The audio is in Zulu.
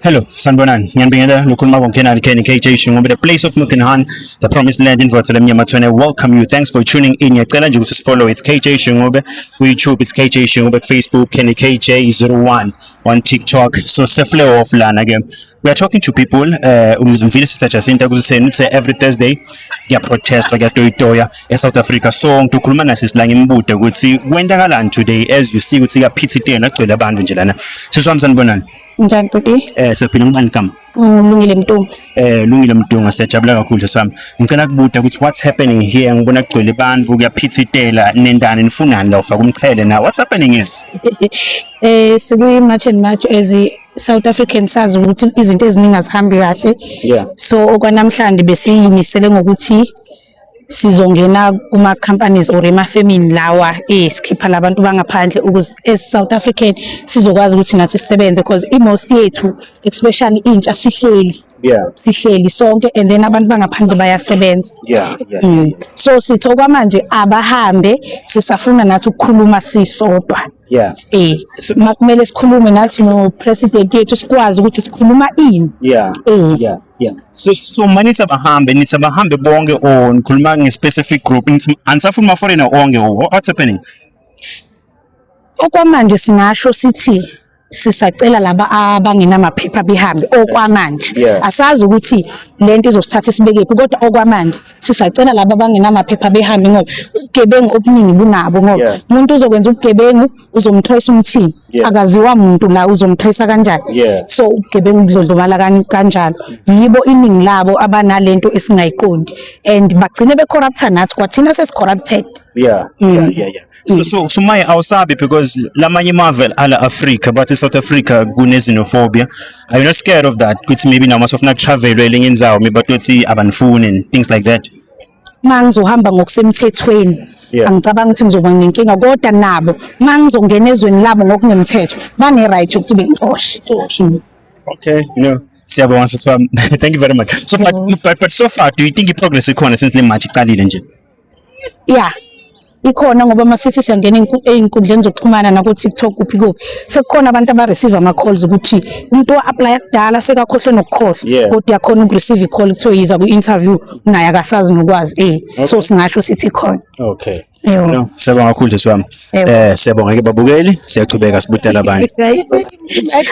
Hello, sanibonani. Ngiyanibingelela, lokhuluma konkenani Kenny KJ Shingombe, the place of milk and honey, the promised land in Mnyama Thwane. Welcome you. Thanks for tuning in. Ngiyacela nje ukuthi follow. It's KJ Shingombe ku YouTube, it's KJ Shingombe ku Facebook, Kenny KJ01 on TikTok. So sefle off lana ke. We are talking to people, umzimvile Sister Jacinta ukuthi say every Thursday kuya protest, kuyatoyitoya eSouth Africa. So ngikhuluma nasisi la, ngimbude ukuthi kwenzakalani today, as you see ukuthi kuyaphithitela, kugcwele abantu nje lana. Sisi wami, sanibonani. Njani, bhuti? Siyaphila, ngubani igama? Lungile Mntungu. Lungile Mdunga, siyajabula kakhulu sami. Ngicela kubuta ukuthi what's happening here? Ngibona kugcwele abantu, kuyaphithitela, nendani, nifunani la, ufaka umqhele na? What's happening here? Sikuyi March and March as South African, sazi ukuthi izinto eziningi azihambi kahle. So okwanamhlanje besiyimisele ngokuthi sizongena kuma companies or emafemini lawa sikhipha labantu bangaphandle ukuze as South African sizokwazi ukuthi nathi sisebenze, because i-most yethu, especially intsha, sihleli sihleli sonke and then abantu bangaphandle bayasebenza. So sithi okwamanje abahambe, sisafuna nathi ukukhuluma sisodwa. Makumele sikhulume nathi no president yethu, sikwazi ukuthi sikhuluma ini. Yeah. So manithi abahambe, nithi abahambe bonke or nikhuluma nge-specific group? Nithi anisafuni ma-foreigner onke or what's happening? Okwamanje singasho sithi sisacela laba abangenamaphepha behambe okwamanje. Asazi ukuthi lento izosithatha isibekephi, kodwa okwamanje sisacela laba abangenamaphepha behambe, ngoba ubugebengu obuningi bunabo, ngoba umuntu uzokwenza ubugebengu, uzomtrace umthini? Akaziwa muntu la, uzomtrace kanjani? So ubugebengu budlondlobala kanjalo. Yibo iningi labo abanalento esingayiqondi and bagcine becorrupta nathi, kwathina sesi-corrupted. Yeah. So maye awusabi because lamanye marvel ala Africa, but South Africa kune xenophobia. Are you not scared of that? Kuthi maybe now masofuna travel elinye indzawo, maybe bathi abanifuni and things like that. Uma ngizohamba ngokusemthethweni, angicabangi ukuthi ngizoba nenkinga, kodwa nabo uma ngizongena ezweni labo ngokungemthetho bane-right yokuthi bengixoshe. Okay, no. Siyabonga, sisi wami. Thank you very much. So but so far, do you think i-progress ikhona since le march iqalile nje? Ya, ikhona, ngoba masithi siyangena ey'nkundleni zokuxhumana nako-TikTok, kuphi kuphi, sekukhona abantu aba-receive ama-calls ukuthi umuntu wa-applya kudala sekakhohlwe nokukhohlwa, kodwa uyakhona ukureceive i-call kuthiwe yiza kwi-interview, naye akasazi nokwazi. So singasho sithi ikhona. Okay. Yebo. No, siyabonga kakhulu, sisi wami. Yebo. Siyabonga ke babukeli, siyachubeka sibutela abanye.